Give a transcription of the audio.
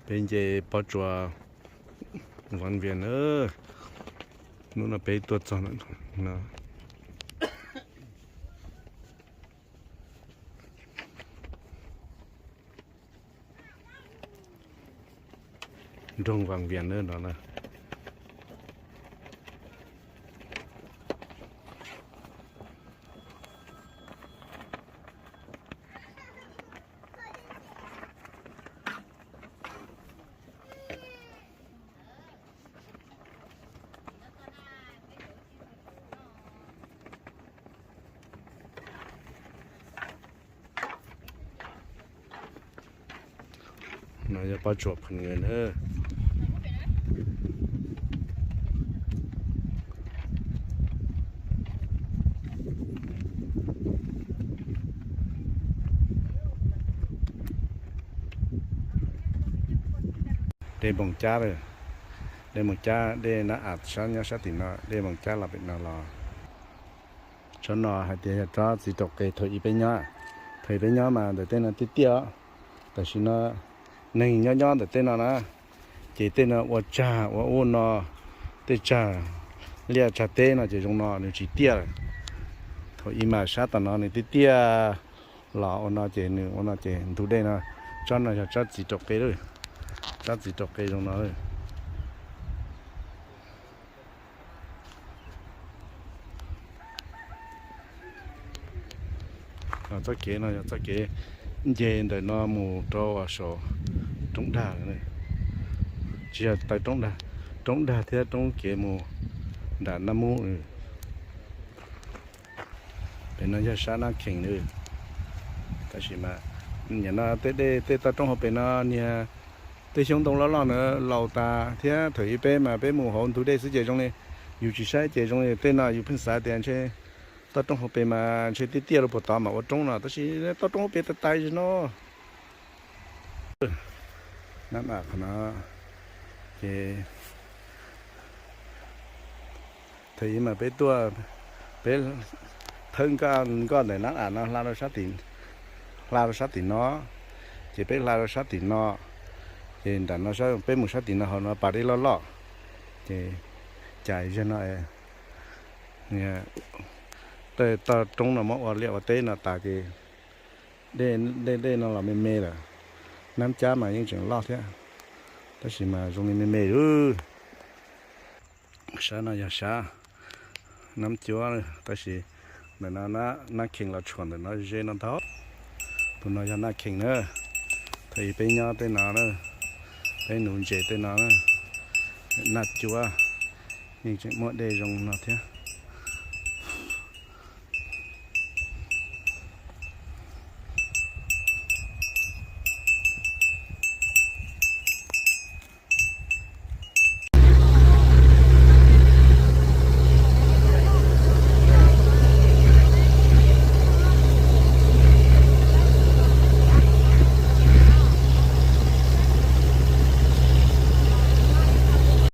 Peb nce pob tsuas Vav Vias na. Hnub no peb tuaj txog no. Nroog Vav Vias na no na. No yog pob tsuas Phoos Nws na. Dej Npoo Cab, Dej Npoo Cab, dej Nab Am sab nyob sab tim no, Dej Npoo Cab los pem no los. Tsob no hais tias yog tsob txiv rau qe thaum ub peb nyob, thaum ub peb nyob mas ntawm tej no tiaj tiaj, tam sim no neeg nyob nyob ntawm tej no na, ces tej no ua tsag ua ub no, tej tsag liaj tsag teb no ces zoo no nws tsis tiaj lawm. Thaum ub mas sab tom no nws tiaj tiaj los ua no ces nws ua no ces ntug dej no, tsob no yog tsob txiv rau qe lawm, tsob txiv rau qe zoo no. Txoj kev no yog txoj kev nce ntawm no mus rau saum Roob Dag, tsis yog taw Roob Dag, Roob Dag thiab Roob Kev mus nram Nab Mub. Pem no yog sab Nab Khees na. Tab sis mas nim no tej dej tej toj roob hauv pem no niag tej xyoob ntoo loj loj na laus tas thiab, thaum ub peb mas peb mus hauv ntug dej xwb ces zoo li yus tsis saib ces zoo li tej no yus pheej xav tias ntshe toj roob hauv pes mas ntshe tiaj tiaj rau puag tod mas ua roob no, tab sis toj roob hauv pes tas tas no. Nab Am qhov no ces thaum ub mas peb tuaj, peb thawb nkoj ntawm Nab Am no hla rau sab tim no, ces peb hla rau sab tim no, ces nram no peb mus sab tim no hauv no pas dej loj loj, ces cas zag no tej toj roob no muab ua liaj ua teb no tas ces dej, dej no los me me lawm. Nab Cab mas yeej tseem loj thiab, tab sis mas zoo li me me lawm. Sab no yog sab Nab Cuab, tab sis ntawm no Nab Khees los tshuam ntawm no ze no ntag. Tus no yog Nab Khees na, thaum ub peb nyob tej no na, peb nuv ntses tej no na. Nab Cuab yeej tseem muaj dej zoo no thiab.